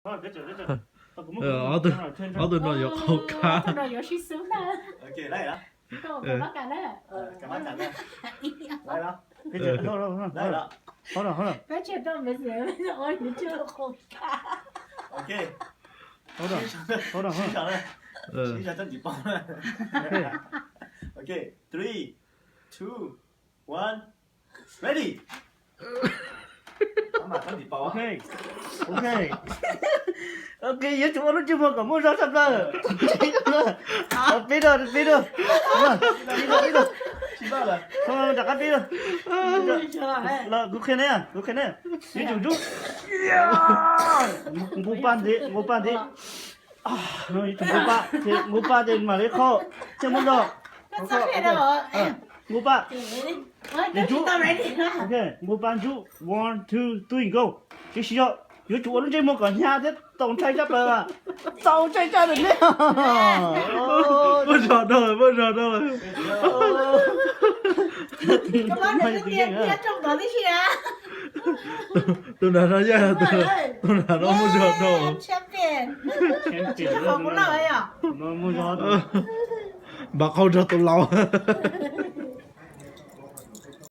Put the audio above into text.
Ob tug no yuav qaug kab. Tus no yuav sib xub na. Ok, lawm. Kam mab kam na. Lawm. Lawm. Peb tseg tau message, ua yus tseg qaug kab. Ok. Hold on, hold on, hold on. Sib zog coj ntim paus. Ok, three, two, one, ready. Ok, ok. Ok, yuav tsum ua lub ntsej muag kom muaj zog tshaj plaws. Pib rau, pib rau. Pib rau, pib rau. Rov qab pib rau. Los kuv qhia neb, kuv qhia neb. Yuav tsum ntsub. Nqus pa ntiv, nqus pa ntiv. Yuav tsum nqus pa, nqus pa ces mam li qhau. Thiaj muaj zog. Nqus pa. Nqus pa ntsub. One, two, three, go. Tsis siv zog, yuav tsum ua lub ntsej muag kom hnyav thiab txaus ntshai tshaj plaws. Txaus ntshai tshaj plaws ne. Muaj zog dhau lawm, muaj zog dhau lawm. Tus nram no yog, tus nram no muaj zog dhau. Muaj zog. Npam qhau nrog tus laus.